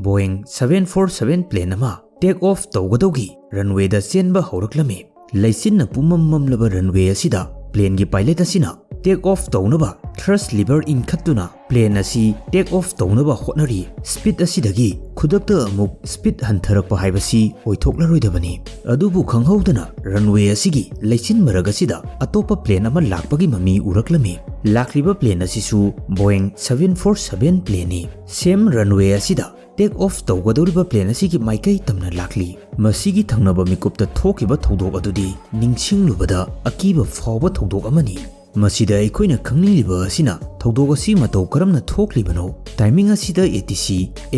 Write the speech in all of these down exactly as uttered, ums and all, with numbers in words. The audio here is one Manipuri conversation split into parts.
Boeing seven four seven plane ꯑꯃ take off ꯇꯧꯒꯗꯧꯒꯤ runwayꯗ ꯆꯦꯟꯕ ꯍꯧꯔꯛꯂꯝꯃꯤ꯫ ꯂꯩꯆꯤꯟꯅ ꯄꯨꯝꯃꯝ ꯃꯝꯂꯕ runway ꯑꯁꯤꯗ planeꯒꯤ pilot ꯑꯁꯤꯅ take off ꯇꯧꯅꯕ thrust lever ꯏꯟꯈꯠꯇꯨꯅ plane ꯑꯁꯤ take off ꯇꯧꯅꯕ ꯍꯣꯠꯅꯔꯤ꯫ Speed ꯑꯁꯤꯗꯒꯤ ꯈꯨꯗꯛꯇ ꯑꯃꯨꯛ speed ꯍꯟꯊꯔꯛꯄ ꯍꯥꯏꯕꯁꯤ ꯑꯣꯏꯊꯣꯛꯂꯔꯣꯏꯗꯕꯅꯤ꯫ ꯑꯗꯨꯕꯨ ꯈꯪꯍꯧꯗꯅ runway ꯑꯁꯤꯒꯤ ꯂꯩꯆꯤꯟ ꯃꯔꯛ ꯑꯁꯤꯗ ꯑꯇꯣꯞꯄ plane ꯑꯃ ꯂꯥꯛꯄꯒꯤ ꯃꯃꯤ ꯎꯔꯛꯂꯝꯃꯤ꯫ ꯂꯥꯛꯂꯤꯕ plane ꯑꯁꯤꯁꯨ Boeing seven four seven planeꯅꯤ꯫ Same runway ꯑꯁꯤꯗ take off ꯇꯧꯒꯗꯧꯔꯤꯕ plane ꯑꯁꯤꯒꯤ ꯃꯥꯏꯀꯩ ꯇꯝꯅ ꯂꯥꯛꯂꯤ꯫ ꯃꯁꯤꯒꯤ ꯊꯪꯅꯕ ꯃꯤꯀꯨꯞꯇ ꯊꯣꯛꯈꯤꯕ ꯊꯧꯗꯣꯛ ꯑꯗꯨꯗꯤ ꯅꯤꯡꯁꯤꯡꯂꯨꯕꯗ ꯑꯀꯤꯕ ꯐꯥꯎꯕ ꯊꯧꯗꯣꯛ ꯑꯃꯅꯤ꯫ ꯃꯁꯤꯗ ꯑꯩꯈꯣꯏꯅ ꯈꯪꯅꯤꯡꯂꯤꯕ ꯑꯁꯤꯅ ꯊꯧꯗꯣꯛ ꯑꯁꯤ ꯃꯇꯧ ꯀꯔꯝꯅ ꯊꯣꯛꯂꯤꯕꯅꯣ? Timing ꯑꯁꯤꯗ ATC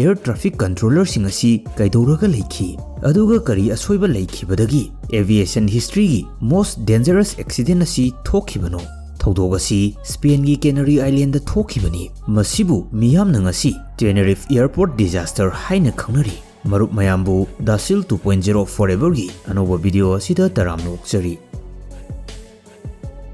air traffic controllerꯁꯤꯡ ꯑꯁꯤ ꯀꯩꯗꯧꯔꯒ ꯂꯩꯈꯤ? ꯑꯗꯨꯒ ꯀꯔꯤ ꯑꯁꯣꯏꯕ ꯂꯩꯈꯤꯕꯗꯒꯤ aviation historyꯒꯤ most dangerous accident ꯑꯁꯤ ꯊꯣꯛꯈꯤꯕꯅꯣ? ꯊꯧꯗꯣꯛ ꯑꯁꯤ Spainꯒꯤ Canary Islandꯗ ꯊꯣꯛꯈꯤꯕꯅꯤ꯫ ꯃꯁꯤꯕꯨ ꯃꯤꯌꯥꯝꯅ ꯉꯁꯤ Tenerife Airport disaster ꯍꯥꯏꯅ ꯈꯪꯅꯔꯤ꯫ ꯃꯔꯨꯞ ꯃꯌꯥꯝꯕꯨ Dasil two point zero Foreverꯒꯤ ꯑꯅꯧꯕ video ꯑꯁꯤꯗ ꯇꯔꯥꯝꯅ ꯑꯣꯛꯆꯔꯤ꯫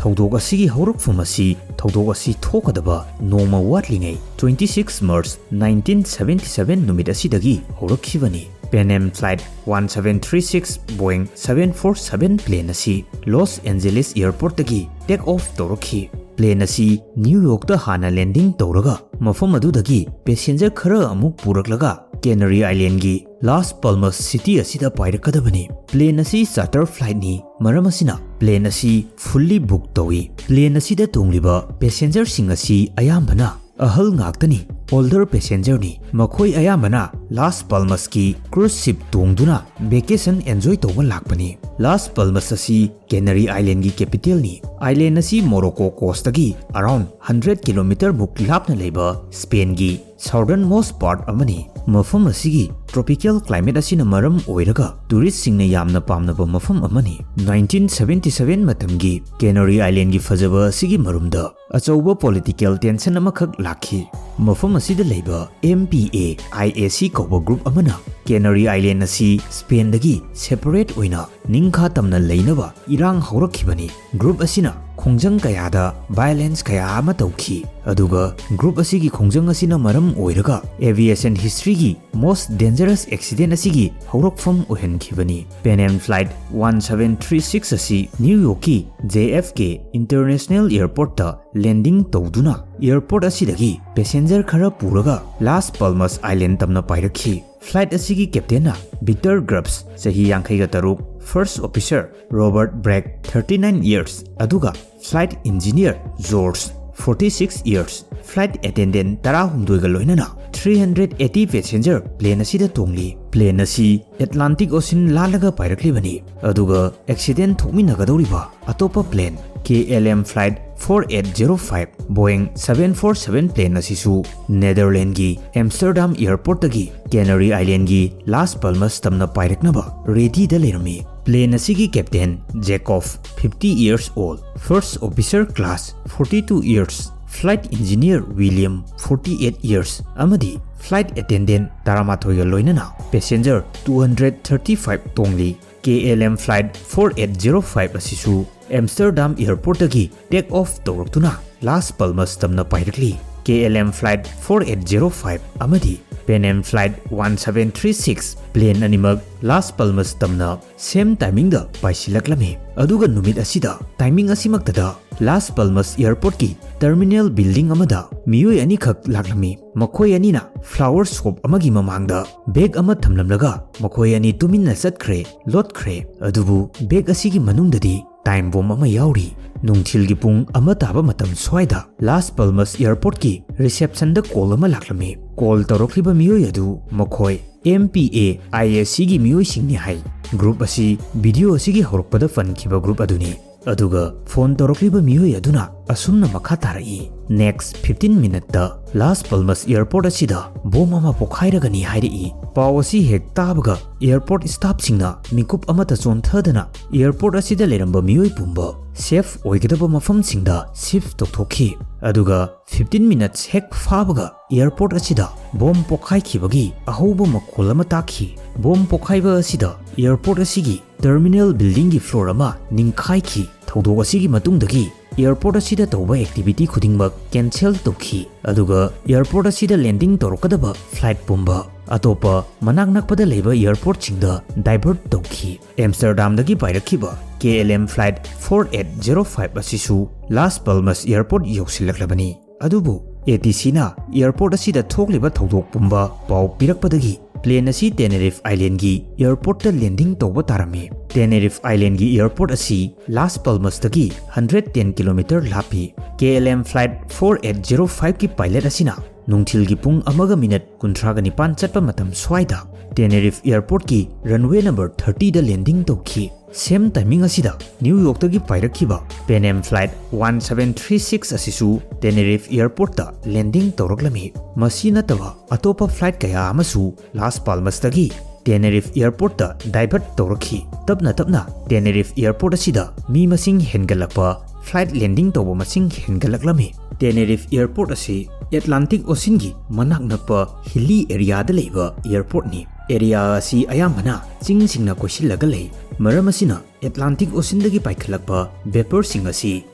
ꯊꯧꯗꯣꯛ ꯑꯁꯤꯒꯤ ꯍꯧꯔꯛꯐꯝ ꯑꯁꯤ ꯊꯧꯗꯣꯛ ꯑꯁꯤ ꯊꯣꯛꯀꯗꯕ ꯅꯣꯡꯃ ꯋꯥꯠꯂꯤꯉꯩ twenty six March nineteen seventy seven ꯅꯨꯃꯤꯠ ꯑꯁꯤꯗꯒꯤ ꯍꯧꯔꯛꯈꯤꯕꯅꯤ꯫ Pan Am Flight one seven three six Boeing seven four seven plane ꯑꯁꯤ Los Angeles Airportꯇꯒꯤ take off ꯇꯧꯔꯛꯈꯤ꯫ Plane ꯑꯁꯤ New Yorkꯇ ꯍꯥꯟꯅ landing ꯇꯧꯔꯒ ꯃꯐꯝ ꯑꯗꯨꯗꯒꯤ passenger ꯈꯔ ꯑꯃꯨꯛ ꯄꯨꯔꯛꯂꯒ Canary Islandꯒꯤ Las Palmas City ꯑꯁꯤꯗ ꯄꯥꯏꯔꯛꯀꯗꯕꯅꯤ꯫ Plane ꯑꯁꯤ charter flightꯅꯤ, ꯃꯔꯝ ꯑꯁꯤꯅ plane ꯑꯁꯤ fully book ꯇꯧꯏ꯫ Plane ꯑꯁꯤꯗ ꯇꯣꯡꯂꯤꯕ passengerꯁꯤꯡ ꯑꯁꯤ ꯑꯌꯥꯝꯕꯅ ꯑꯍꯜ ꯉꯥꯛꯇꯅꯤ, older passengerꯅꯤ꯫ ꯃꯈꯣꯏ ꯑꯌꯥꯝꯕꯅ Las Palmasꯀꯤ cruise ship ꯇꯣꯡꯗꯨꯅ vacation enjoy ꯇꯧꯕ ꯂꯥꯛꯄꯅꯤ꯫ Las Palmas ꯑꯁꯤ Canary Islandꯒꯤ capitalꯅꯤ꯫ Island ꯑꯁꯤ Morocco coastꯇꯒꯤ around hundred kilometer ꯃꯨꯛ ꯂꯥꯞꯅ ꯂꯩꯕ Spainꯒꯤ southernmost part ꯑꯃꯅꯤ꯫ ꯃꯐꯝ ꯑꯁꯤꯒꯤ Tropical climate ꯑꯁꯤꯅ ꯃꯔꯝ ꯑꯣꯏꯔꯒ touristꯁꯤꯡꯅ ꯌꯥꯝꯅ ꯄꯥꯝꯅꯕ ꯃꯐꯝ ꯑꯃꯅꯤ꯫ Nineteen seventy seven ꯃꯇꯝꯒꯤ Canary Islandꯒꯤ ꯐꯖꯕ ꯑꯁꯤꯒꯤ ꯃꯔꯨꯝꯗ ꯑꯆꯧꯕ political tension ꯑꯃꯈꯛ ꯂꯥꯛꯈꯤ꯫ ꯃꯐꯝ ꯑꯁꯤꯗ ꯂꯩꯕ M P A I A C ꯀꯧꯕ group ꯑꯃꯅ Canary Island ꯑꯁꯤ Spainꯗꯒꯤ separate ꯑꯣꯏꯅ ꯅꯤꯡꯈꯥ ꯇꯝꯅ ꯂꯩꯅꯕ ꯏꯔꯥꯡ ꯍꯧꯔꯛꯈꯤꯕꯅꯤ꯫ Group ꯑꯁꯤꯅ ꯈꯣꯡꯖꯪ ꯀꯌꯥꯗ violence ꯀꯌꯥ ꯑꯃ ꯇꯧꯈꯤ, ꯑꯗꯨꯒ group ꯑꯁꯤꯒꯤ ꯈꯣꯡꯖꯪ ꯑꯁꯤꯅ ꯃꯔꯝ ꯑꯣꯏꯔꯒ aviation historyꯒꯤ most dangerous accident ꯑꯁꯤꯒꯤ ꯍꯧꯔꯛꯐꯝ ꯑꯣꯏꯍꯟꯈꯤꯕꯅꯤ꯫ Pan Am Flight one seven three six ꯑꯁꯤ New Yorkꯀꯤ J F K International Airportꯇ landing ꯇꯧꯗꯨꯅ airport ꯑꯁꯤꯗꯒꯤ passenger ꯈꯔ ꯄꯨꯔꯒ Las Palmas Island ꯇꯝꯅ ꯄꯥꯏꯔꯛꯈꯤ꯫ Flight ꯑꯁꯤꯒꯤ captainꯅ Victor Grubbs, ꯆꯍꯤ ꯌꯥꯡꯈꯩꯒ ꯇꯔꯨꯛ, first officer Robert Bragg, thirty nine years, ꯑꯗꯨꯒ flight engineer George, forty six years, flight attendant ꯇꯔꯥꯍꯨꯝꯗꯣꯏꯒ ꯂꯣꯏꯅꯅ three hundred eighty passenger plane ꯑꯁꯤꯗ ꯇꯣꯡꯂꯤ꯫ Plane ꯑꯁꯤ Atlantic Ocean ꯂꯥꯜꯂꯒ ꯄꯥꯏꯔꯛꯂꯤꯕꯅꯤ, ꯑꯗꯨꯒ accident ꯊꯣꯛꯃꯤꯟꯅꯒꯗꯧꯔꯤꯕ ꯑꯇꯣꯞꯄ plane K L M Flight four eight zero five, Boeing seven four seven plane ꯑꯁꯤꯁꯨ Netherlandsꯀꯤ Amsterdam Airportꯇꯒꯤ Canary Islandꯒꯤ Las Palmas ꯇꯝꯅ ꯄꯥꯏꯔꯛꯅꯕ readyꯗ ꯂꯩꯔꯝꯃꯤ꯫ Plane ꯑꯁꯤꯒꯤ captain Jacob, fifty years old, first officer Klaas, forty two years, flight engineer William, forty eight years, ꯑꯃꯗꯤ flight attendant ꯇꯔꯥꯃꯥꯊꯣꯏꯒ ꯂꯣꯏꯅꯅ passenger two hundred thirty five ꯇꯣꯡꯂꯤ꯫ K L M Flight four eight zero five ꯑꯁꯤꯁꯨ Amsterdam Airportꯇꯒꯤ take off ꯇꯧꯔꯛꯇꯨꯅ Las Palmas ꯇꯝꯅ ꯄꯥꯏꯔꯛꯂꯤ꯫ K L M Flight four eight zero five ꯑꯃꯗꯤ Pan Am Flight one seven three six plane ꯑꯅꯤꯃꯛ Las Palmas ꯇꯝꯅ same timingꯗ ꯄꯥꯏꯁꯤꯜꯂꯛꯂꯝꯃꯤ꯫ ꯑꯗꯨꯒ ꯅꯨꯃꯤꯠ ꯑꯁꯤꯗ timing ꯑꯁꯤꯃꯛꯇꯗ Las Palmas Airportꯀꯤ terminal building ꯑꯃꯗ ꯃꯤꯑꯣꯏ ꯑꯅꯤꯈꯛ ꯂꯥꯛꯂꯝꯃꯤ꯫ ꯃꯈꯣꯏ ꯑꯅꯤꯅ flower shop ꯑꯃꯒꯤ ꯃꯃꯥꯡꯗ bag ꯑꯃ ꯊꯝꯂꯝꯂꯒ ꯃꯈꯣꯏ ꯑꯅꯤ ꯇꯨꯃꯤꯟꯅ ꯆꯠꯈ꯭ꯔꯦ, ꯂꯣꯠꯈ꯭ꯔꯦ꯫ ꯑꯗꯨꯕꯨ bag ꯑꯁꯤꯒꯤ ꯃꯅꯨꯡꯗꯗꯤ time bomb ꯑꯃ ꯌꯥꯎꯔꯤ꯫ ꯅꯨꯡꯊꯤꯜꯒꯤ ꯄꯨꯡ ꯑꯃ ꯇꯥꯕ ꯃꯇꯝ ꯁ꯭ꯋꯥꯏꯗ Las Palmas Airportꯀꯤ receptionꯗ call ꯑꯃ ꯂꯥꯛꯂꯝꯃꯤ꯫ Call ꯇꯧꯔꯛꯂꯤꯕ ꯃꯤꯑꯣꯏ ꯑꯗꯨ ꯃꯈꯣꯏ M P A I A Cꯒꯤ ꯃꯤꯑꯣꯏꯁꯤꯡꯅꯤ high. Group ꯑꯁꯤ video ꯑꯁꯤꯒꯤ ꯍꯧꯔꯛꯄꯗ ꯄꯟꯈꯤꯕ group ꯑꯗꯨꯅꯤ꯫ ꯑꯗꯨꯒ ꯐꯣꯟ ꯇꯧꯔꯛꯂꯤꯕ ꯃꯤꯑꯣꯏ ꯑꯗꯨꯅ ꯑꯁꯨꯝꯅ ꯃꯈꯥ ꯇꯥꯔꯛꯏ, "Next fifteen minuteꯇ ꯂꯥꯁ ꯄꯜꯃꯁ ꯑꯦꯌꯔꯄꯣꯔꯠ ꯑꯁꯤꯗ ꯕꯣꯝ ꯑꯃ ꯄꯣꯈꯥꯏꯔꯒꯅꯤ" ꯍꯥꯏꯔꯛꯏ꯫ ꯄꯥꯎ ꯑꯁꯤ ꯍꯦꯛ ꯇꯥꯕꯒ ꯑꯦꯌꯔꯄꯣꯔꯠ ꯁ꯭ꯇꯥꯐꯁꯤꯡꯅ ꯃꯤꯀꯨꯞ ꯑꯃꯠꯇ ꯆꯣꯟꯊꯗꯅ ꯑꯦꯌꯔꯄꯣꯔꯠ ꯑꯁꯤꯗ ꯂꯩꯔꯝꯕ ꯃꯤꯑꯣꯏ ꯄꯨꯝꯕ ꯁꯦꯐ ꯑꯣꯏꯒꯗꯕ ꯃꯐꯝꯁꯤꯡꯗ ꯁꯤꯐ ꯇꯧꯊꯣꯛꯈꯤ꯫ ꯑꯗꯨꯒ fifteen minutes ꯍꯦꯛ ꯐꯥꯕꯒ ꯑꯦꯌꯔꯄꯣꯔꯠ ꯑꯁꯤꯗ ꯕꯣꯝ ꯄꯣꯈꯥꯏꯈꯤꯕꯒꯤ ꯑꯍꯧꯕ ꯃꯈꯣꯜ ꯑꯃ ꯇꯥꯈꯤ꯫ ꯕꯣꯝ ꯄꯣꯈꯥꯏꯕ ꯑꯁꯤꯗ ꯑꯦꯌꯔꯄꯣꯔꯠ ꯑꯁꯤꯒꯤ ꯇꯔꯃꯤꯅꯦꯜ ꯕꯤꯜꯗꯤꯡꯒꯤ ꯐ꯭ꯂꯣꯔ ꯑꯃ ꯅꯤꯡꯈꯥꯏꯈꯤ꯫ ꯊꯧꯗꯣꯛ ꯑꯁꯤꯒꯤ ꯃꯇꯨꯡꯗꯒꯤ ꯑꯦꯌꯔꯄꯣꯔꯠ ꯑꯁꯤꯗ ꯇꯧꯕ ꯑꯦꯛꯇꯤꯚꯤꯇꯤ ꯈꯨꯗꯤꯡꯃꯛ ꯀꯦꯟꯁꯦꯜ ꯇꯧꯈꯤ, ꯑꯗꯨꯒ ꯑꯦꯌꯔꯄꯣꯔꯠ ꯑꯁꯤꯗ ꯂꯦꯟꯗꯤꯡ ꯇꯧꯔꯛꯀꯗꯕ ꯐ꯭ꯂꯥꯏꯠ ꯄꯨꯝꯕ ꯑꯇꯣꯞꯄ ꯃꯅꯥꯛ ꯅꯛꯄꯗ ꯂꯩꯕ ꯑꯦꯌꯔꯄꯣꯔꯠꯁꯤꯡꯗ ꯗꯥꯏꯚꯔꯠ ꯇꯧꯈꯤ꯫ ꯑꯦꯝꯁꯇꯔꯗꯥꯝꯗꯒꯤ ꯄꯥꯏꯔꯛꯈꯤꯕ KLM flight four eight zero five ꯑꯁꯤꯁꯨ ꯂꯥꯁ ꯄꯜꯃꯁ ꯑꯦꯌꯔꯄꯣꯔꯠ ꯌꯧꯁꯤꯜꯂꯛꯂꯕꯅꯤ꯫ ꯑꯗꯨꯕꯨ ATCꯅ ꯑꯦꯌꯔꯄꯣꯔꯠ ꯑꯁꯤꯗ ꯊꯣꯛꯂꯤꯕ ꯊꯧꯗꯣꯛ ꯄꯨꯝꯕ ꯄꯥꯎ ꯄꯤꯔꯛꯄꯗꯒꯤ ꯄ꯭ꯂꯦꯟ ꯑꯁꯤ ꯇꯦꯅꯦꯔꯤꯐ ꯑꯥꯏꯂꯦꯟꯒꯤ ꯑꯦꯌꯔꯄꯣꯔꯠꯇ ꯂꯦꯟꯗꯤꯡ ꯇꯧꯕ ꯇꯥꯔꯝꯃꯤ꯫ ꯇꯦꯅꯦꯔꯤꯐ ꯑꯥꯏꯂꯦꯟꯒꯤ ꯑꯦꯌꯔꯄꯣꯔꯠ ꯑꯁꯤ ꯂꯥꯁ ꯄꯜꯃꯁꯇꯒꯤ hundred ten kilometer ꯂꯥꯞꯄꯤ꯫ KLM flight four eight zero fiveꯀꯤ ꯄꯥꯏꯂꯠ ꯑꯁꯤꯅ ꯅꯨꯡꯊꯤꯜꯒꯤ ꯄꯨꯡ ꯑꯃꯒ ꯃꯤꯅꯠ ꯀꯨꯟꯊ꯭ꯔꯥꯒ ꯅꯤꯄꯥꯟ ꯆꯠꯄ ꯃꯇꯝ ꯁ꯭ꯋꯥꯏꯗ ꯇꯦꯅꯦꯔꯤꯐ ꯑꯦꯌꯔꯄꯣꯔꯠꯀꯤ ꯔꯟꯋꯦ ꯅꯝꯕꯔ thirtyꯗ ꯂꯦꯟꯗꯤꯡ ꯇꯧꯈꯤ꯫ ꯁꯦꯝ ꯇꯥꯏꯃꯤꯡ ꯑꯁꯤꯗ new ꯌꯣꯔꯛꯇꯒꯤ ꯄꯥꯏꯔꯛꯈꯤꯕ Pan Am flight one seven three six ꯑꯁꯤꯁꯨ ꯇꯦꯅꯦꯔꯤꯐ ꯑꯦꯌꯔꯄꯣꯔꯠꯇ ꯂꯦꯟꯗꯤꯡ ꯇꯧꯔꯛꯂꯝꯃꯤ꯫ ꯃꯁꯤ ꯅꯠꯇꯕ ꯑꯇꯣꯞꯄ ꯐ꯭ꯂꯥꯏꯠ ꯀꯌꯥ ꯑꯃꯁꯨ ꯂꯥꯁ ꯄꯥꯜꯃꯁꯇꯒꯤ ꯇꯦꯅꯦꯔꯤꯐ ꯑꯦꯌꯔꯄꯣꯔꯠꯇ ꯗꯥꯏꯚꯔꯠ ꯇꯧꯔꯛꯈꯤ꯫ ꯇꯞꯅ ꯇꯞꯅ ꯇꯦꯅꯦꯔꯤꯐ ꯑꯦꯌꯔꯄꯣꯔꯠ ꯑꯁꯤꯗ ꯃꯤ ꯃꯁꯤꯡ ꯍꯦꯟꯒꯠꯂꯛꯄ, ꯐ꯭ꯂꯥꯏꯠ ꯂꯦꯟꯗꯤꯡ ꯇꯧꯕ ꯃꯁꯤꯡ ꯍꯦꯟꯒꯠꯂꯛꯂꯝꯃꯤ꯫ ꯇꯦꯅꯦꯔꯤꯐ ꯑꯦꯌꯔꯄꯣꯔꯠ ꯑꯁꯤ ꯑꯦꯠꯂꯥꯟꯇꯤꯛ ꯑꯣꯁꯤꯟꯒꯤ ꯃꯅꯥꯛ ꯅꯛꯄ ꯍꯤꯂꯤ ꯑꯦꯔꯤꯌꯥꯗ ꯂꯩꯕ ꯑꯦꯌꯔꯄꯣꯔꯠꯅꯤ꯫ ꯑꯦꯔꯤꯌꯥ ꯑꯁꯤ ꯑꯌꯥꯝꯕꯅ ꯆꯤꯡꯁꯤꯡꯅ ꯀꯣꯏꯁꯤꯜꯂꯒ ꯂꯩ꯫ ꯃꯔꯝ ꯑꯁꯤꯅ ꯑꯦꯠꯂꯥꯟꯇꯤꯛ ꯑꯣꯁꯤꯟꯗꯒꯤ ꯄꯥꯏꯈꯠꯂꯛꯄ ꯚꯦꯄꯔꯁꯤꯡ ꯑꯁꯤ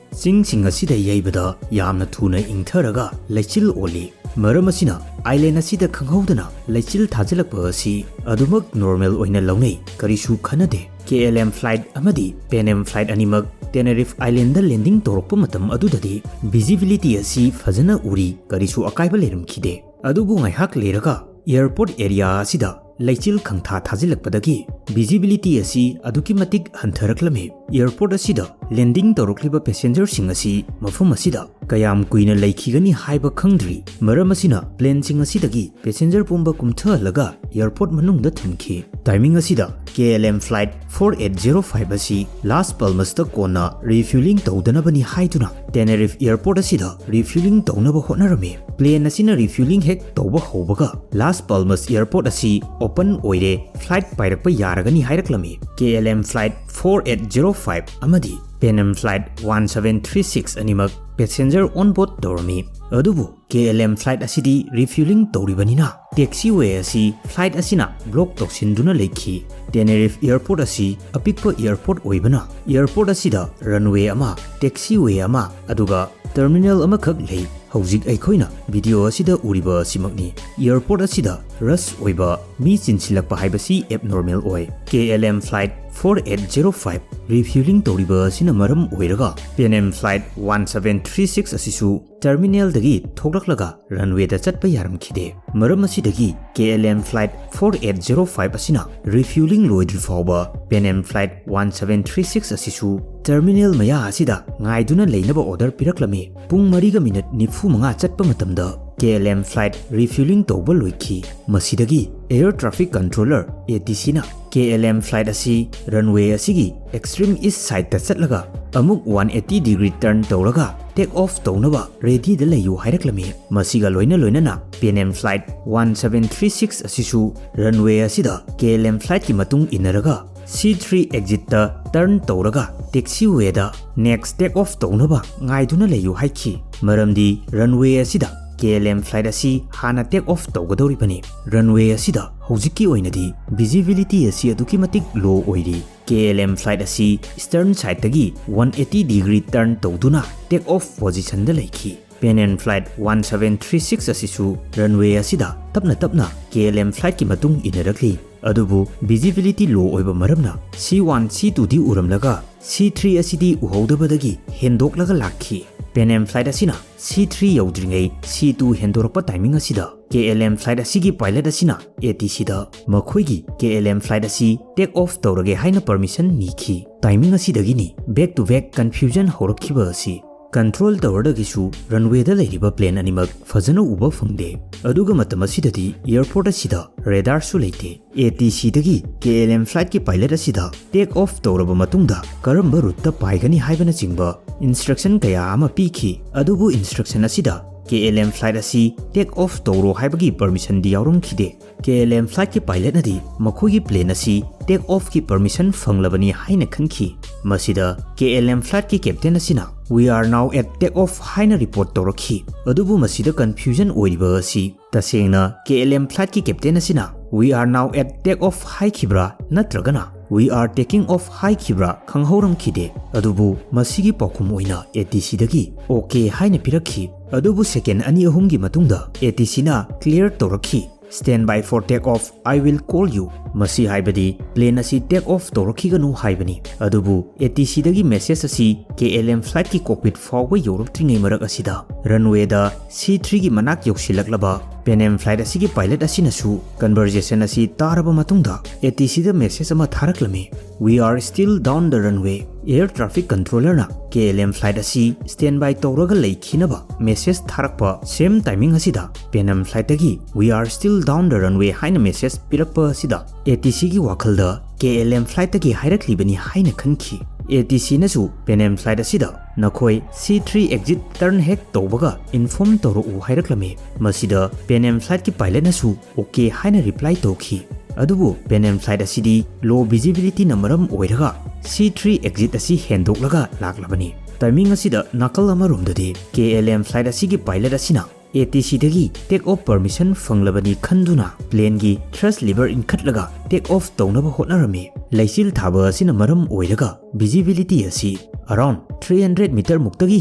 ꯆꯤꯡꯁꯤꯡ ꯑꯁꯤꯗ ꯌꯩꯕꯗ ꯌꯥꯝꯅ ꯊꯨꯅ ꯏꯪꯊꯔꯒ ꯂꯩꯆꯤꯜ ꯑꯣꯜꯂꯤ꯫ ꯃꯔꯝ ꯑꯁꯤꯅ ꯑꯥꯏꯂꯦꯟ ꯑꯁꯤꯗ ꯈꯪꯍꯧꯗꯅ ꯂꯩꯆꯤꯜ ꯊꯥꯖꯤꯜꯂꯛꯄ ꯑꯁꯤ ꯑꯗꯨꯃꯛ ꯅꯣꯔꯃꯦꯜ ꯑꯣꯏꯅ ꯂꯧꯅꯩ, ꯀꯔꯤꯁꯨ ꯈꯟꯅꯗꯦ꯫ KLM flight ꯑꯃꯗꯤ Pan Am flight ꯑꯅꯤꯃꯛ ꯇꯦꯅꯦꯔꯤꯐ ꯑꯥꯏꯂꯦꯟꯗ ꯂꯦꯟꯗꯤꯡ ꯇꯧꯔꯛꯄ ꯃꯇꯝ ꯑꯗꯨꯗꯗꯤ ꯚꯤꯖꯤꯕꯤꯂꯤꯇꯤ ꯑꯁꯤ ꯐꯖꯅ ꯎꯔꯤ, ꯀꯔꯤꯁꯨ ꯑꯀꯥꯏꯕ ꯂꯩꯔꯝꯈꯤꯗꯦ꯫ ꯑꯗꯨꯕꯨ ꯉꯥꯏꯍꯥꯛ ꯂꯩꯔꯒ ꯑꯦꯌꯔꯄꯣꯔꯠ ꯑꯦꯔꯤꯌꯥ ꯑꯁꯤꯗ ꯂꯩꯆꯤꯜ ꯈꯪꯊꯥ ꯊꯥꯖꯤꯜꯂꯛꯄꯗꯒꯤ ꯚꯤꯖꯤꯕꯤꯂꯤꯇꯤ ꯑꯁꯤ ꯑꯗꯨꯛꯀꯤ ꯃꯇꯤꯛ ꯍꯟꯊꯔꯛꯂꯝꯃꯤ꯫ ꯑꯦꯌꯔꯄꯣꯔꯠ ꯑꯁꯤꯗ ꯂꯦꯟꯗꯤꯡ ꯇꯧꯔꯛꯂꯤꯕ ꯄꯦꯁꯦꯟꯖꯔꯁꯤꯡ ꯑꯁꯤ ꯃꯐꯝ ꯑꯁꯤꯗ ꯀꯌꯥꯝ ꯀꯨꯏꯅ ꯂꯩꯈꯤꯒꯅꯤ ꯍꯥꯏꯕ ꯈꯪꯗ꯭ꯔꯤ꯫ ꯃꯔꯝ ꯑꯁꯤꯅ ꯄ꯭ꯂꯦꯟꯁꯤꯡ ꯑꯁꯤꯗꯒꯤ ꯄꯦꯁꯦꯟꯖꯔ ꯄꯨꯝꯕ ꯀꯨꯝꯊꯍꯜꯂꯒ ꯑꯦꯌꯔꯄꯣꯔꯠ ꯃꯅꯨꯡꯗ ꯊꯝꯈꯤ꯫ ꯇꯥꯏꯃꯤꯡ ꯑꯁꯤꯗ K L M Flight four eight zero five ꯑꯁꯤ Las Palmasꯇ ꯀꯣꯟꯅ refueling ꯇꯧꯗꯅꯕꯅꯤ ꯍꯥꯏꯗꯨꯅ Tenerife Airport ꯑꯁꯤꯗ refueling ꯇꯧꯅꯕ ꯍꯣꯠꯅꯔꯝꯃꯤ꯫ Plane ꯑꯁꯤꯅ refueling ꯍꯦꯛ ꯇꯧꯕ ꯍꯧꯕꯒ Las Palmas Airport ꯑꯁꯤ open ꯑꯣꯏꯔꯦ, flight ꯄꯥꯏꯔꯛꯄ ꯌꯥꯔꯒꯅꯤ ꯍꯥꯏꯔꯛꯂꯝꯃꯤ꯫ K L M Flight four eight zero five ꯑꯃꯗꯤ Pan Am Flight one seven three six ꯑꯅꯤꯃꯛ passenger on board ꯇꯧꯔꯝꯃꯤ꯫ ꯑꯗꯨꯕꯨ K L M flight ꯑꯁꯤꯗꯤ refueling ꯇꯧꯔꯤꯕꯅꯤꯅ taxiway ꯑꯁꯤ flight ꯑꯁꯤꯅ block ꯇꯧꯁꯤꯟꯗꯨꯅ ꯂꯩꯈꯤ꯫ Tenerife Airport ꯑꯁꯤ ꯑꯄꯤꯛꯄ airport ꯑꯣꯏꯕꯅ airport ꯑꯁꯤꯗ runway ꯑꯃ, taxiway ꯑꯃ, ꯑꯗꯨꯒ terminal ꯑꯃꯈꯛ ꯂꯩ꯫ ꯍꯧꯖꯤꯛ ꯑꯩꯈꯣꯏꯅ video ꯑꯁꯤꯗ ꯎꯔꯤꯕ ꯑꯁꯤꯃꯛꯅꯤ꯫ Airport ꯑꯁꯤꯗ rush ꯑꯣꯏꯕ, ꯃꯤ ꯆꯤꯟꯁꯤꯜꯂꯛꯄ ꯍꯥꯏꯕꯁꯤ abnormal ꯑꯣꯏ꯫ K L M Flight four eight zero five refueling ꯇꯧꯔꯤꯕ ꯑꯁꯤꯅ ꯃꯔꯝ ꯑꯣꯏꯔꯒ Pan Am Flight one seven three six ꯑꯁꯤꯁꯨ terminalꯗꯒꯤ ꯊꯣꯛꯂꯛꯂꯒ runwayꯗ ꯆꯠꯄ ꯌꯥꯔꯝꯈꯤꯗꯦ꯫ ꯃꯔꯝ ꯑꯁꯤꯗꯒꯤ K L M Flight four eight zero five ꯑꯁꯤꯅ refueling ꯂꯣꯏꯗ꯭ꯔꯤ ꯐꯥꯎꯕ Pan Am Flight one seven three six ꯑꯁꯤꯁꯨ terminal ꯃꯌꯥ ꯑꯁꯤꯗ ꯉꯥꯏꯗꯨꯅ ꯂꯩꯅꯕ order ꯄꯤꯔꯛꯂꯝꯃꯤ꯫ ꯄꯨꯡ ꯃꯔꯤꯒ minute ꯅꯤꯐꯨ ꯃꯉꯥ ꯆꯠꯄ ꯃꯇꯝꯗ K L M flight refueling ꯇꯧꯕ ꯂꯣꯏꯈꯤ꯫ ꯃꯁꯤꯗꯒꯤ Air Traffic Controller, A T Cꯅ K L M flight ꯑꯁꯤ runway ꯑꯁꯤꯒꯤ extreme east sideꯇ ꯆꯠꯂꯒ ꯑꯃꯨꯛ one eighty degree turn ꯇꯧꯔꯒ take off ꯇꯧꯅꯕ readyꯗ ꯂꯩꯌꯨ ꯍꯥꯏꯔꯛꯂꯝꯃꯤ꯫ ꯃꯁꯤꯒ ꯂꯣꯏꯅ ꯂꯣꯏꯅꯅ Pan Am flight one seven three six ꯑꯁꯤꯁꯨ runway ꯑꯁꯤꯗ K L M flightꯀꯤ ꯃꯇꯨꯡ ꯏꯟꯅꯔꯒ C three exitꯇ turn ꯇꯧꯔꯒ taxiwayꯗ next take off ꯇꯧꯅꯕ ꯉꯥꯏꯗꯨꯅ ꯂꯩꯌꯨ ꯍꯥꯏꯈꯤ꯫ ꯃꯔꯝꯗꯤ runway ꯑꯁꯤꯗ K L M flight ꯑꯁꯤ ꯍꯥꯟꯅ take off ꯇꯧꯒꯗꯧꯔꯤꯕꯅꯤ꯫ Runway ꯑꯁꯤꯗ ꯍꯧꯖꯤꯛꯀꯤ ꯑꯣꯏꯅꯗꯤ visibility ꯑꯁꯤ ꯑꯗꯨꯛꯀꯤ ꯃꯇꯤꯛ low ꯑꯣꯏꯔꯤ꯫ K L M flight ꯑꯁꯤ stern sideꯇꯒꯤ one eighty degree turn ꯇꯧꯗꯨꯅ take off positionꯗ ꯂꯩꯈꯤ꯫ Pan Am flight one seven three six ꯑꯁꯤꯁꯨ runway ꯑꯁꯤꯗ ꯇꯞꯅ ꯇꯞꯅ K L M flightꯀꯤ ꯃꯇꯨꯡ ꯏꯟꯅꯔꯛꯂꯤ꯫ ꯑꯗꯨꯕꯨ visibility low ꯑꯣꯏꯕ ꯃꯔꯝꯅ C one, C twoꯗꯤ ꯎꯔꯝꯂꯒ C three ꯑꯁꯤꯗꯤ ꯎꯍꯧꯗꯕꯗꯒꯤ ꯍꯦꯟꯗꯣꯛꯂꯒ ꯂꯥꯛꯈꯤ꯫ Pan Am flight ꯑꯁꯤꯅ C three ꯌꯧꯗ꯭ꯔꯤꯉꯩ C two ꯍꯦꯟꯗꯣꯔꯛꯄ timing ꯑꯁꯤꯗ K L M flight ꯑꯁꯤꯒꯤ pilot ꯑꯁꯤꯅ A T Cꯗ ꯃꯈꯣꯏꯒꯤ K L M flight ꯑꯁꯤ take off ꯇꯧꯔꯒꯦ ꯍꯥꯏꯅ permission ꯅꯤꯈꯤ꯫ Timing ꯑꯁꯤꯗꯒꯤꯅꯤ back to back confusion ꯍꯧꯔꯛꯈꯤꯕ ꯑꯁꯤ꯫ Control towerꯗꯒꯤꯁꯨ runwayꯗ ꯂꯩꯔꯤꯕ plane ꯑꯅꯤꯃꯛ ꯐꯖꯅ ꯎꯕ ꯐꯪꯗꯦ꯫ ꯑꯗꯨꯒ ꯃꯇꯝ ꯑꯁꯤꯗꯗꯤ airport ꯑꯁꯤꯗ radarꯁꯨ ꯂꯩꯇꯦ꯫ ATCꯗꯒꯤ KLM flightꯀꯤ pilot ꯑꯁꯤꯗ take off ꯇꯧꯔꯕ ꯃꯇꯨꯡꯗ ꯀꯔꯝꯕ routeꯇ ꯄꯥꯏꯒꯅꯤ ꯍꯥꯏꯕꯅꯆꯤꯡꯕ instruction ꯀꯌꯥ ꯑꯃ ꯄꯤꯈꯤ꯫ ꯑꯗꯨꯕꯨ instruction ꯑꯁꯤꯗ KLM flight ꯑꯁꯤ take off ꯇꯧꯔꯣ ꯍꯥꯏꯕꯒꯤ permissionꯗꯤ ꯌꯥꯎꯔꯝꯈꯤꯗꯦ꯫ KLM flightꯀꯤ pilotꯅꯗꯤ ꯃꯈꯣꯏꯒꯤ plane ꯑꯁꯤ take offꯀꯤ permission ꯐꯪꯂꯕꯅꯤ ꯍꯥꯏꯅ ꯈꯟꯈꯤ꯫ ꯃꯁꯤꯗ KLM flightꯀꯤ captain ꯑꯁꯤꯅ "We are now at take off" ꯍꯥꯏꯅ report ꯇꯧꯔꯛꯈꯤ꯫ ꯑꯗꯨꯕꯨ ꯃꯁꯤꯗ confusion ꯑꯣꯏꯔꯤꯕ ꯑꯁꯤ ꯇꯁꯦꯡꯅ KLM flightꯀꯤ captain ꯑꯁꯤꯅ "We are now at take off" ꯍꯥꯏꯈꯤꯕ꯭ꯔꯥ ꯅꯠꯇ꯭ꯔꯒꯅ "We are taking off" ꯍꯥꯏꯈꯤꯕ꯭ꯔꯥ ꯈꯪꯍꯧꯔꯝꯈꯤꯗꯦ꯫ ꯑꯗꯨꯕꯨ ꯃꯁꯤꯒꯤ ꯄꯥꯎꯈꯨꯝ ꯑꯣꯏꯅ ATCꯗꯒꯤ "OK" ꯍꯥꯏꯅ ꯄꯤꯔꯛꯈꯤ꯫ ꯑꯗꯨꯕꯨ second ꯑꯅꯤ ꯑꯍꯨꯝꯒꯤ ꯃꯇꯨꯡꯗ ATCꯅ clear ꯇꯧꯔꯛꯈꯤ, "Stand by for take off, I will call you." ꯃꯁꯤ ꯍꯥꯏꯕꯗꯤ plane ꯑꯁꯤ take off ꯇꯧꯔꯛꯈꯤꯒꯅꯨ ꯍꯥꯏꯕꯅꯤ꯫ ꯑꯗꯨꯕꯨ ATCꯗꯒꯤ message ꯑꯁꯤ KLM flightꯀꯤ cockpit ꯐꯥꯎꯕ ꯌꯧꯔꯛꯇ꯭ꯔꯤꯉꯩ ꯃꯔꯛ ꯑꯁꯤꯗ runwayꯗ C threeꯒꯤ ꯃꯅꯥꯛ ꯌꯧꯁꯤꯜꯂꯛꯂꯕ Pan Am flight ꯑꯁꯤꯒꯤ pilot ꯑꯁꯤꯅꯁꯨ conversation ꯑꯁꯤ ꯇꯥꯔꯕ ꯃꯇꯨꯡꯗ ATCꯗ message ꯑꯃ ꯊꯥꯔꯛꯂꯝꯃꯤ꯫ "We are still down the runway." Air traffic controllerꯅ KLM flight ꯑꯁꯤ standby ꯇꯧꯔꯒ ꯂꯩꯈꯤꯅꯕ message ꯊꯥꯔꯛꯄ same timing ꯑꯁꯤꯗ Pan Am flightꯇꯒꯤ "We are still down the runway" ꯍꯥꯏꯅ message ꯄꯤꯔꯛꯄ ꯑꯁꯤꯗ ATCꯒꯤ ꯋꯥꯈꯜꯗ KLM flightꯇꯒꯤ ꯍꯥꯏꯔꯛꯂꯤꯕꯅꯤ ꯍꯥꯏꯅ ꯈꯟꯈꯤ꯫ ATCꯅꯁꯨ Pan Am flight ꯑꯁꯤꯗ "ꯅꯈꯣꯏ C three exit turn ꯍꯦꯛ ꯇꯧꯕꯒ inform ꯇꯧꯔꯛꯎ" ꯍꯥꯏꯔꯛꯂꯝꯃꯤ꯫ ꯃꯁꯤꯗ Pan Am flightꯀꯤ pilotꯅꯁꯨ "OK" ꯍꯥꯏꯅ reply ꯇꯧꯈꯤ꯫ ꯑꯗꯨꯕꯨ Pan Am flight ꯑꯁꯤꯗꯤ low visibilityꯅ ꯃꯔꯝ ꯑꯣꯏꯔꯒ C three exit ꯑꯁꯤ ꯍꯦꯟꯗꯣꯛꯂꯒ ꯂꯥꯛꯂꯕꯅꯤ꯫ Timing ꯑꯁꯤꯗ ꯅꯥꯀꯜ ꯑꯃꯔꯣꯝꯗꯗꯤ KLM flight ꯑꯁꯤꯒꯤ pilot ꯑꯁꯤꯅ ATCꯗꯒꯤ take off permission ꯐꯪꯂꯕꯅꯤ ꯈꯟꯗꯨꯅ planeꯒꯤ thrust lever ꯏꯟꯈꯠꯂꯒ take off ꯇꯧꯅꯕ ꯍꯣꯠꯅꯔꯝꯃꯤ꯫ ꯂꯩꯆꯤꯜ ꯊꯥꯕ ꯑꯁꯤꯅ ꯃꯔꯝ ꯑꯣꯏꯔꯒ visibility ꯑꯁꯤ around three hundred meter ꯃꯨꯛꯇꯒꯤ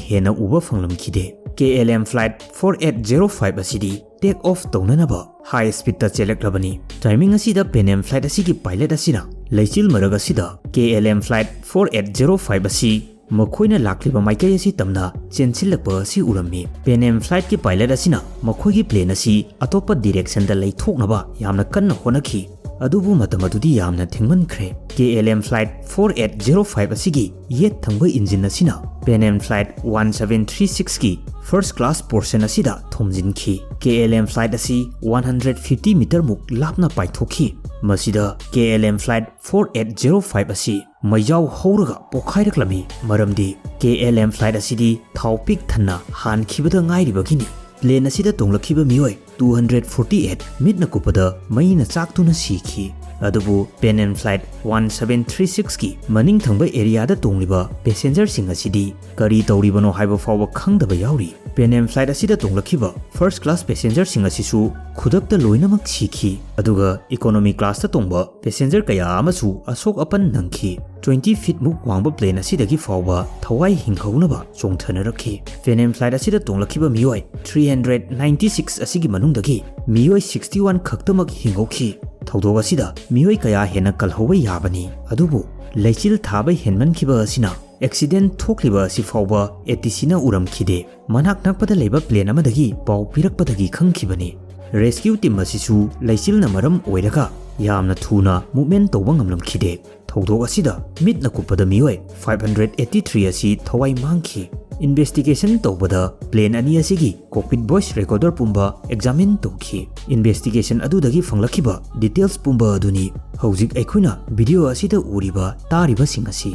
ꯍꯦꯟꯅ ꯎꯕ ꯐꯪꯂꯝꯈꯤꯗꯦ꯫ KLM flight four eight zero five ꯑꯁꯤꯗꯤ take off ꯇꯧꯅꯅꯕ high speedꯇ ꯆꯦꯜꯂꯛꯂꯕꯅꯤ꯫ Timing ꯑꯁꯤꯗ Pan Am flight ꯑꯁꯤꯒꯤ pilot ꯑꯁꯤꯅ ꯂꯩꯆꯤꯜ ꯃꯔꯛ ꯑꯁꯤꯗ KLM flight four eight zero five ꯑꯁꯤ ꯃꯈꯣꯏꯅ ꯂꯥꯛꯂꯤꯕ ꯃꯥꯏꯀꯩ ꯑꯁꯤ ꯇꯝꯅ ꯆꯦꯟꯁꯤꯜꯂꯛꯄ ꯑꯁꯤ ꯎꯔꯝꯃꯤ꯫ Pan Am flightꯀꯤ pilot ꯑꯁꯤꯅ ꯃꯈꯣꯏꯒꯤ plane ꯑꯁꯤ ꯑꯇꯣꯞꯄ directionꯗ ꯂꯩꯊꯣꯛꯅꯕ ꯌꯥꯝꯅ ꯀꯟꯅ ꯍꯣꯠꯅꯈꯤ꯫ ꯑꯗꯨꯕꯨ ꯃꯇꯝ ꯑꯗꯨꯗꯤ ꯌꯥꯝꯅ ꯊꯦꯡꯃꯟꯈ꯭ꯔꯦ꯫ K L M Flight four eight zero five ꯑꯁꯤꯒꯤ ꯌꯦꯠ ꯊꯪꯕ engine ꯑꯁꯤꯅ Pan Am Flight one seven three six ꯀꯤ first class portion ꯑꯁꯤꯗ ꯊꯣꯝꯖꯤꯟꯈꯤ꯫ K L M Flight ꯑꯁꯤ one hundred fifty meter ꯃꯨꯛ ꯂꯥꯞꯅ ꯄꯥꯏꯊꯣꯛꯈꯤ꯫ ꯃꯁꯤꯗ K L M Flight four eight zero five ꯑꯁꯤ ꯃꯩꯖꯥꯎ ꯍꯧꯔꯒ ꯄꯣꯈꯥꯏꯔꯛꯂꯝꯃꯤ, ꯃꯔꯝꯗꯤ K L M Flight ꯑꯁꯤꯗꯤ ꯊꯥꯎ ꯄꯤꯛ ꯊꯟꯅ ꯍꯥꯟꯈꯤꯕꯗ ꯉꯥꯏꯔꯤꯕꯒꯤꯅꯤ꯫ Plane ꯑꯁꯤꯗ ꯇꯣꯡꯂꯛꯈꯤꯕ ꯃꯤꯑꯣꯏ two hundred forty eight ꯃꯤꯠꯅ ꯀꯨꯞꯄꯗ ꯃꯩꯅ ꯆꯥꯛꯇꯨꯅ ꯁꯤꯈꯤ꯫ ꯑꯗꯨꯕꯨ Pan Am Flight one seven three six ꯀꯤ ꯃꯅꯤꯡ ꯊꯪꯕ areaꯗ ꯇꯣꯡꯂꯤꯕ passengerꯁꯤꯡ ꯑꯁꯤꯗꯤ ꯀꯔꯤ ꯇꯧꯔꯤꯕꯅꯣ ꯍꯥꯏꯕ ꯐꯥꯎꯕ ꯈꯪꯗꯕ ꯌꯥꯎꯔꯤ꯫ Pan Am Flight ꯑꯁꯤꯗ ꯇꯣꯡꯂꯛꯈꯤꯕ first class passengerꯁꯤꯡ ꯑꯁꯤꯁꯨ ꯈꯨꯗꯛꯇ ꯂꯣꯏꯅꯃꯛ ꯁꯤꯈꯤ, ꯑꯗꯨꯒ economy classꯇ ꯇꯣꯡꯕ passenger ꯀꯌꯥ ꯑꯃꯁꯨ ꯑꯁꯣꯛ ꯑꯄꯟ ꯅꯪꯈꯤ꯫ Twenty feet ꯃꯨꯛ ꯋꯥꯡꯕ plane ꯑꯁꯤꯗꯒꯤ ꯐꯥꯎꯕ ꯊꯋꯥꯏ ꯍꯤꯡꯍꯧꯅꯕ ꯆꯣꯡꯊꯅꯔꯛꯈꯤ꯫ Pan Am Flight ꯑꯁꯤꯗ ꯇꯣꯡꯂꯛꯈꯤꯕ ꯃꯤꯑꯣꯏ three hundred ninety six ꯑꯁꯤꯒꯤ ꯃꯅꯨꯡꯗꯒꯤ ꯃꯤꯑꯣꯏ sixty one ꯈꯛꯇꯃꯛ ꯍꯤꯡꯍꯧꯈꯤ꯫ ꯊꯧꯗꯣꯛ ꯑꯁꯤꯗ ꯃꯤꯑꯣꯏ ꯀꯌꯥ ꯍꯦꯟꯅ ꯀꯜꯍꯧꯕ ꯌꯥꯕꯅꯤ, ꯑꯗꯨꯕꯨ ꯂꯩꯆꯤꯜ ꯊꯥꯕ ꯍꯦꯟꯃꯟꯈꯤꯕ ꯑꯁꯤꯅ accident ꯊꯣꯛꯂꯤꯕ ꯑꯁꯤ ꯐꯥꯎꯕ ATCꯅ ꯎꯔꯝꯈꯤꯗꯦ꯫ ꯃꯅꯥꯛ ꯅꯛꯄꯗ ꯂꯩꯕ plane ꯑꯃꯗꯒꯤ ꯄꯥꯎ ꯄꯤꯔꯛꯄꯗꯒꯤ ꯈꯪꯈꯤꯕꯅꯤ꯫ Rescue team ꯑꯁꯤꯁꯨ ꯂꯩꯆꯤꯜꯅ ꯃꯔꯝ ꯑꯣꯏꯔꯒ ꯌꯥꯝꯅ ꯊꯨꯅ movement ꯇꯧꯕ ꯉꯝꯂꯝꯈꯤꯗꯦ꯫ ꯊꯧꯗꯣꯛ ꯑꯁꯤꯗ ꯃꯤꯠꯅ ꯀꯨꯞꯄꯗ ꯃꯤꯑꯣꯏ five hundred eighty three ꯑꯁꯤ ꯊꯋꯥꯏ ꯃꯥꯡꯈꯤ꯫ Investigation ꯇꯧꯕꯗ plane ꯑꯅꯤ ꯑꯁꯤꯒꯤ cockpit voice recorder ꯄꯨꯝꯕ examine ꯇꯧꯈꯤ꯫ Investigation ꯑꯗꯨꯗꯒꯤ ꯐꯪꯂꯛꯈꯤꯕ details ꯄꯨꯝꯕ ꯑꯗꯨꯅꯤ ꯍꯧꯖꯤꯛ ꯑꯩꯈꯣꯏꯅ video ꯑꯁꯤꯗ ꯎꯔꯤꯕ ꯇꯥꯔꯤꯕꯁꯤꯡ ꯑꯁꯤ꯫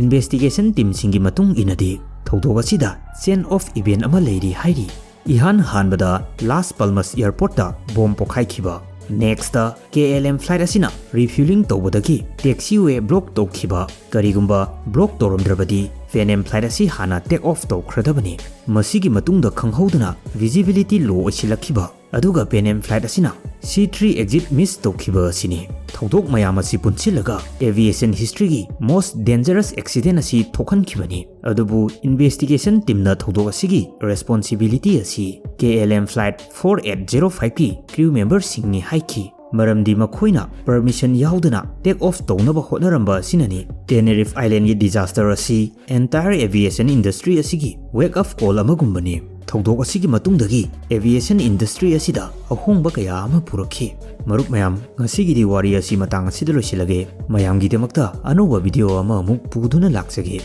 Investigation teamꯁꯤꯡꯒꯤ ꯃꯇꯨꯡ ꯏꯟꯅꯗꯤ ꯊꯧꯗꯣꯛ ꯑꯁꯤꯗ chain of event ꯑꯃ ꯂꯩꯔꯤ ꯍꯥꯏꯔꯤ꯫ ꯏꯍꯥꯟ ꯍꯥꯟꯕꯗ Las Palmas airportꯇ bomb ꯄꯣꯈꯥꯏꯈꯤꯕ꯫ Nextꯇ K L M flight ꯑꯁꯤꯅ refueling ꯇꯧꯕꯗꯒꯤ taxiway block ꯇꯧꯈꯤꯕ꯫ ꯀꯔꯤꯒꯨꯝꯕ block ꯇꯧꯔꯝꯗ꯭ꯔꯕꯗꯤ Pan Am flight ꯑꯁꯤ ꯍꯥꯟꯅ take off ꯇꯧꯈ꯭ꯔꯗꯕꯅꯤ꯫ ꯃꯁꯤꯒꯤ ꯃꯇꯨꯡꯗ ꯈꯪꯍꯧꯗꯅ visibility low ꯑꯣꯏꯁꯤꯜꯂꯛꯈꯤꯕ, ꯑꯗꯨꯒ Pan Am flight ꯑꯁꯤꯅ C three exit miss ꯇꯧꯈꯤꯕ ꯑꯁꯤꯅꯤ꯫ ꯊꯧꯗꯣꯛ ꯃꯌꯥꯝ ꯑꯁꯤ ꯄꯨꯟꯁꯤꯜꯂꯒ aviation historyꯒꯤ most dangerous accident ꯑꯁꯤ ꯊꯣꯛꯍꯟꯈꯤꯕꯅꯤ꯫ ꯑꯗꯨꯕꯨ investigation teamꯅ ꯊꯧꯗꯣꯛ ꯑꯁꯤꯒꯤ responsibility ꯑꯁꯤ K L M flight four eight zero fiveꯀꯤ crew memberꯁꯤꯡꯅꯤ ꯍꯥꯏꯈꯤ꯫ ꯃꯔꯝꯗꯤ ꯃꯈꯣꯏꯅ permission ꯌꯥꯎꯗꯅ take off ꯇꯧꯅꯕ ꯍꯣꯠꯅꯔꯝꯕ ꯑꯁꯤꯅꯅꯤ꯫ Tenerife Islandꯒꯤ disaster ꯑꯁꯤ entire aviation industry ꯑꯁꯤꯒꯤ wake up call ꯑꯃꯒꯨꯝꯕꯅꯤ꯫ ꯊꯧꯗꯣꯛ ꯑꯁꯤꯒꯤ ꯃꯇꯨꯡꯗꯒꯤ aviation industry ꯑꯁꯤꯗ ꯑꯍꯣꯡꯕ ꯀꯌꯥ ꯑꯃ ꯄꯨꯔꯛꯈꯤ꯫ ꯃꯔꯨꯞ ꯃꯌꯥꯝ, ꯉꯁꯤꯒꯤꯗꯤ ꯋꯥꯔꯤ ꯑꯁꯤ ꯃꯇꯥꯡ ꯑꯁꯤꯗ ꯂꯣꯏꯁꯤꯜꯂꯒꯦ꯫ ꯃꯌꯥꯝꯒꯤꯗꯃꯛꯇ ꯑꯅꯧꯕ video ꯑꯃ ꯑꯃꯨꯛ ꯄꯨꯗꯨꯅ ꯂꯥꯛꯆꯒꯦ꯫